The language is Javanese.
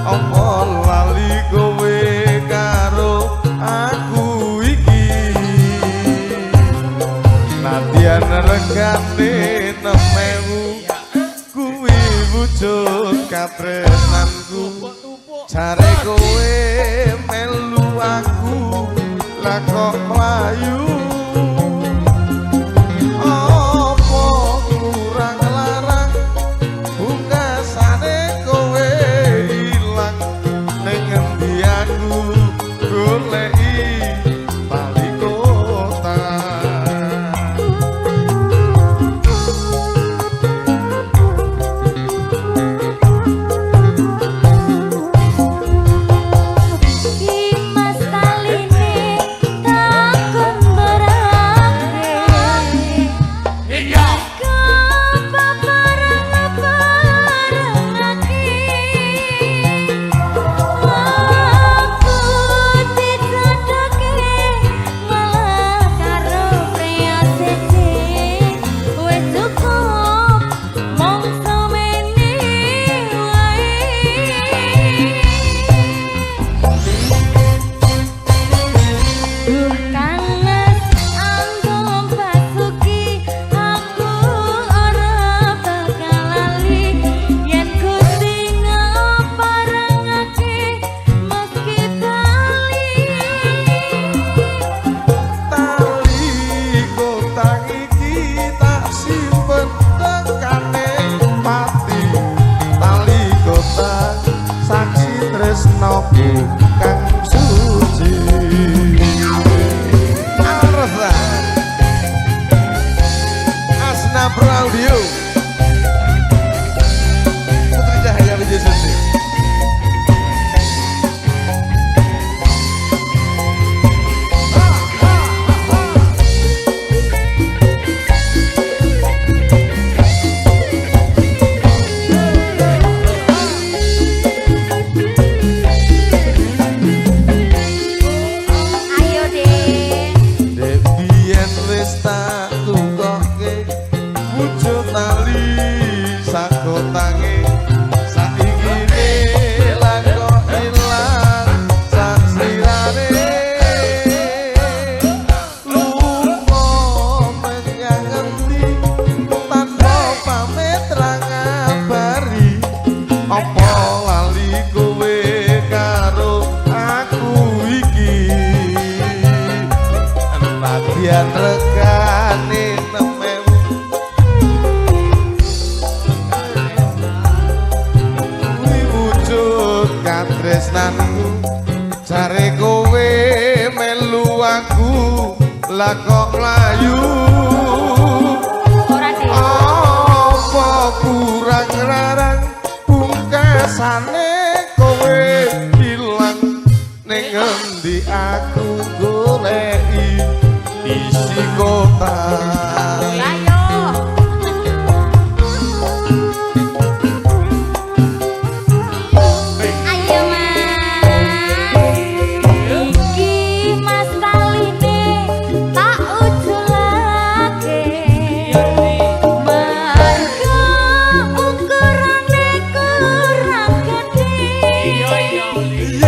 Apa lali kowe karo aku iki? Nadyan regane 6.000 kuwi wujud katresnanku. Jare kowe melu aku lah kok mlayu. Apa kurang larang bungkasane kowe ilang ning endi aku goleki tali kota. Iki mas taline tak kembarake. Iya. Kepapareng-parengake. Aku dijodohke malah karo pria siji. Wis cukup mung semene wae. Duh Kang Mas Anggong Basuki, aku ora bakal lali yen Gusti ngaparengake meski bali. Tali kotang iki tak simpen tekane pati. Tali kotang saksi tresnoku kang suci. Arsa Asna Pro Audio Putri Cahaya Wijaya Suci. Ayo deh. Dek biyen wis tak tukoke wujud tali sakotange, saiki ne lah kok ilang sak slirane. Lunga menyang endi tanpa pamit ra ngabari. Apa lali kowe karo aku iki? Nadyan regane 6.000 kuwi wujud katresnanku. Jare kowe melu aku lah kok mlayu. Ora deh. Apa kurang larang pungkasane kowe ilang ning endi aku goleki isi kota. Ayo. Ayo Mas. Iki mas taline tak ujulake. Mergo ukurane kurang gedhe. Iya iya.